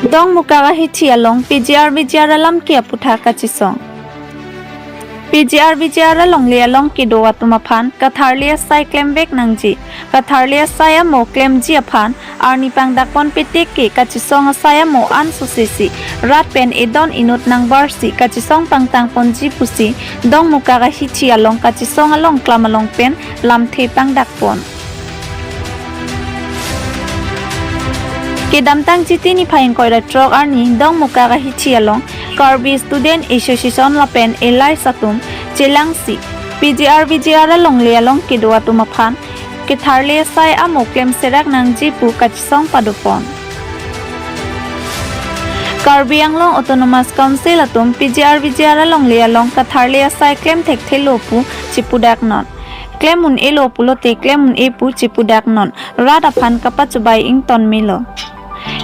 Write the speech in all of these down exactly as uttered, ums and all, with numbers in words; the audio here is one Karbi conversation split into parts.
Dongmukak ahithi along P G R V G R alam ke aputhak kachisong. P G R V G R alongle along kedo atum aphan katharli asai klemvek nangji. Katharli asai amo klemji aphan arni pangdakponpe tik ke kachisong asai amo ansose si rat pen edon inut nangbarsi kachisong pangtangponji pusi Dongmukak ahithi along kachisong along klam along pen lamthe pangdakpon. Kedamtang Chiti niphai ingkoi ra throk arni Dongmukak ahithi along Karbi Student Association lapen allies atum chelangsi P G R V G R alongle along kedo atum aphan katharli asai amo klemserak nangji pu kachisong padopon. Karbi Anglong Autonomous Council atum P G R V G R alongle along katharli asai klem thekthelo pu chipudaknon. Klem un-elo pulote klem un-e pu chipudaknon. Rat aphan kapachubai ington melo.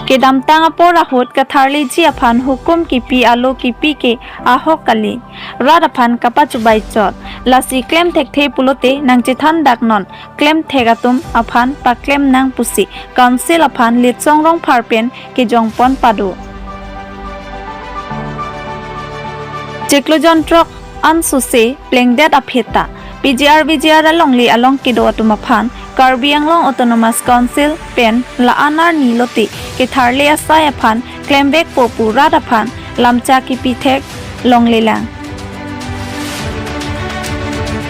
Kedamtang apor ahut katharliji aphan hukum kipi alo kipi ke ahok kali. Rat aphan kapachubai chot. Lasi klem thekthe pulote nangchethandaknon. Klem thek atum aphan paklem nang pusi Council aphan Litsong Rongphar pen kejongpon pado. Chiklo jon throk ansose plengdet aphi ta P G R V G R alongle along kedo atum aphan Karbi Anglong Autonomous Council pen la-an arni lote katharli asai aphan klemvekpo pu rat aphan lamcha kipi thek longlelang.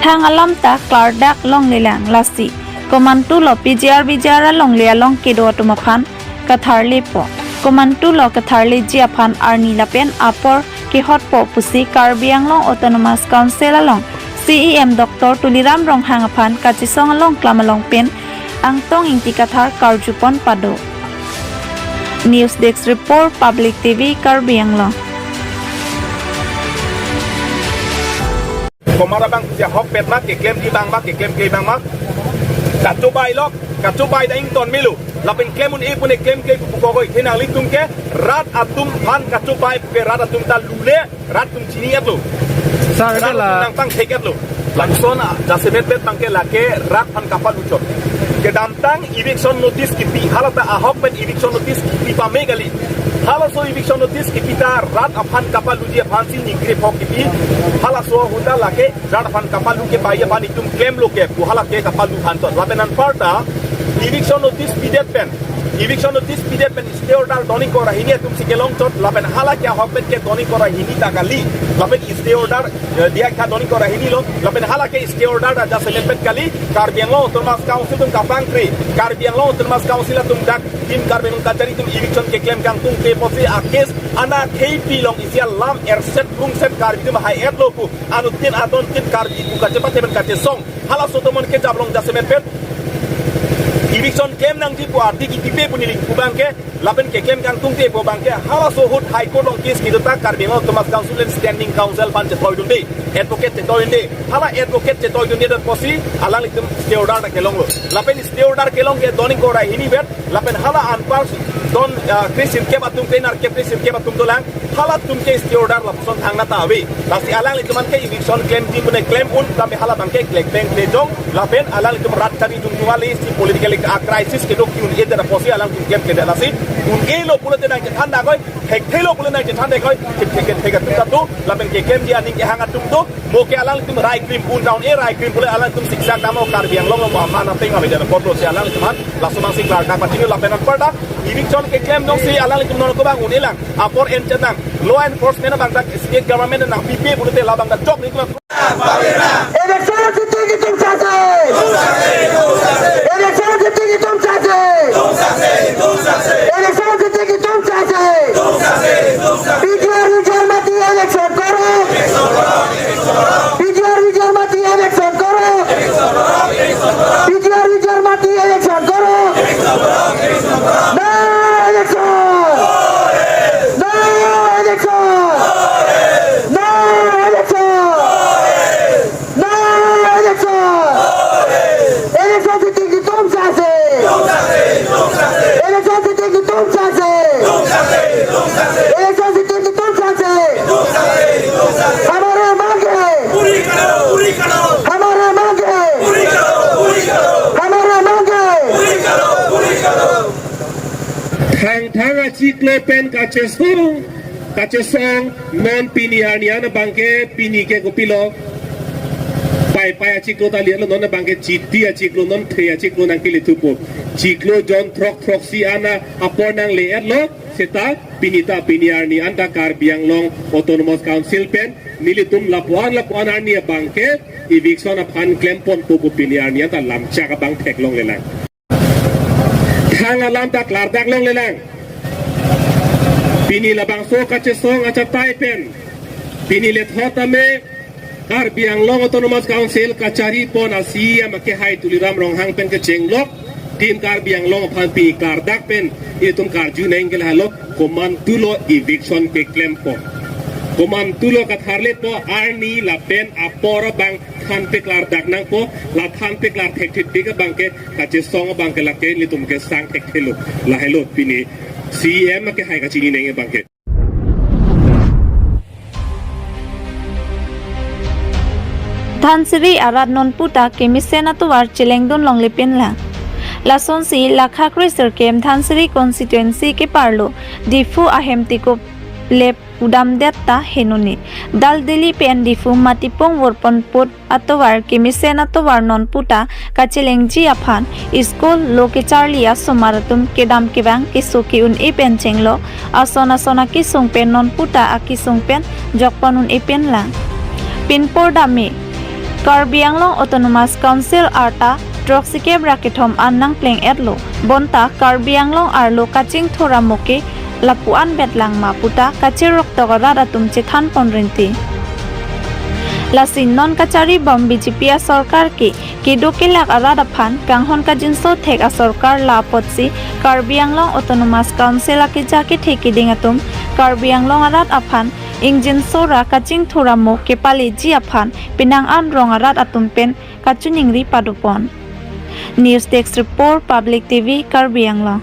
Thang alam ta klardak longlelang lasi. Komantulo P G R V G R alongle along kedo atum aphan katharlipo. Komantulo katharliji aphan arni lapen apor kehotpo pusi Karbi Anglong Autonomous Council along C E M Doctor Tuliram Ronghang aphan kachisong along klam along pen Angtong Ingti Kathar karjupon pado. News Desk Report, Public T V, Karbi Anglong. Komar abang pusi ahokpet ma, keklemji abang ma, keklemkle abang ma. Kachubai lok, kachubai ta ington melo. Lapen klem un-e pune klemkle pu pukokoi. Thenang litum ke rat atum aphan kachubai puke rat atum ta lule, rat atum chini-etlo. Sir, rat atum nangpangthek-etlo. Lapuson a, jasemet bet abangke lake rat aphan kapaluchot. Kedamtang eviction notice kipi, hala ta ahok pen eviction notice kipi pame kali. Halaso eviction notice kipi ta rat aphan kapaluji aphansi ningkrip hok kipi. Halaso ahut ta lake rat aphan kapalu ke pai aphan itum klemlo ke pu hala ke kapalu aphan chot. Lapen anparta eviction notice pidet pen, eviction notice pidet pen stay order doni kora hini atumsi kelong chot, lapen hala ke ahok pen ke doni kora hini ta kali. Lapen stay order, eh, diya kha doni kora hinilo, lapen hala ke stay order ta jasemet pen kali. Karbi Anglong Autonomous Council atum kapangkri, Karbi Anglong Autonomous Council atum dak Team Karbi Anglong kachari atum eviction keklem kangtungte pusi a case ana kheipi long isi alam erset rungset Karbi atum hai-etlo pu anuttin adontin Karbi pu kachepate pen kachesong. Halaso atum ke jablong jasemet pen eviction klem nangji pu arti kipipe pu neli pu abangke, lapen keklem kangtungte pu abangke, halaso ahut High Court along case kedo ta Karbi Anglong Autonomous Council pen Standing Counsel aphan chetoidunde, advocate chetoidunde. Hala advocate chetoidunde apotsi alanglitum stay order ta kelonglo. Lapen stay order kelong ke doni kora hini vet, lapen hala anpar don, ah, kresirkep atum ke, nerkep kresirkep atum dolang, halatum ke stay order lapuson thangnatta ave. Lasi alanglitum an ke eviction klemji pune klem un, kami hala abangke klek peng klejong, lapen alanglitum rat kari jungtung ali si political, ah, crisis kedo ki un-edet apotsi alanglitum klemkledet lasi. Un-elo pulote nangchethandakoi, thekthelo pulote nangchethandakoi, thek thek thek atum ta do, lapen keklemji aning kehang atum do, mo ke alanglitum rai krim un down e rai krim pule alanglitum siksak dam o Karbi Anglong lo aman apeng ave jana potlo si alanglitum an, laso abangsi klardak pachini lapen anparta, eviction keklem dong si alanglitum non ko abang un-elang, apor en chenang, law enforcement abang dak state government nangpipe pulote labang dak jok ni kuma. Election जीतेगी तुम साथे। Election जीतेगी तुम साथे। Election जीतेगी तुम साथे। PGR result मत दिए, election करो। पीजीआर रिजल्ट मत दिए, election करो। पीजीआर रिजल्ट मत दिए, election करो। No election! No election! No election! No election! Election जीतेगी Thangthang achiklo pen kachesong, kachesong non pini arni an abangke pini ke kopilo. Paipai achiklo ta lilo non abangke Chiti achiklo non thre achiklo nangkele thupo. Chiklo jon throk throksi an apor nangle-etlo seta pini ta pini arni an ta Karbi Anglong Autonomous Council pen nelitum lapuan lapuan arni abangke eviction aphan klemponpo pu pini arni an ta lamchak abang theklonglelang. Thang alam ta klardak longlelang. Pini labangso kachesong achatai pen pini lethot ame Karbi Anglong Autonomous Council kacharipon a-C E M akehai Tuliram Ronghang pen kechenglok Team Karbi Anglong aphan pini klardak pen itum karju neng ke lahelo, komantulo eviction keklempo. Komantulo katharlepo, arni lapen apor abang thanpeklardak nangpo. La thanpeklar thekthedet abangke kachesong abangke lake nelitum kesang thekthelo. Lahelo pini C E M akehai kachini neng abangke. Dhansiri arat nonputa kemesen atovar chelengdun longle pinlang. Lasonsi lakha kre sirkep Dhansiri constituency keparlo Diphu ahem tikup lep udamdet ta henone. Daldali pen Diphu Matipung vorpon put atovar kemesen atovar nonputa kachelengji aphan school lo kecharli asomar atum kedam kevang keso ke-un-e pen chenglok ason ason akesung pen nonputa akesung pen jokpon un-e pinlang. Pinpor dame Karbi Anglong Autonomous Council arta throksikep ra kethom an nangpleng-etlo. Bonta Karbi Anglong arlo kachingthur amo ke lapu-an bet langma puta kachiroktok arat atum chethanpon rinti. Lasi non kacharibom B J P asorkar ke kedo kelak arat aphan kanghon kajinso thek asorkar la apotsi Karbi Anglong Autonomous Council akeja kethe keding atum Karbi Anglong arat aphan ingjinso ra kachingthur amo kepaleji aphan penang an rong arat atum pen kachiningri padopon. News Desk Report, Public T V, Karbi Anglong.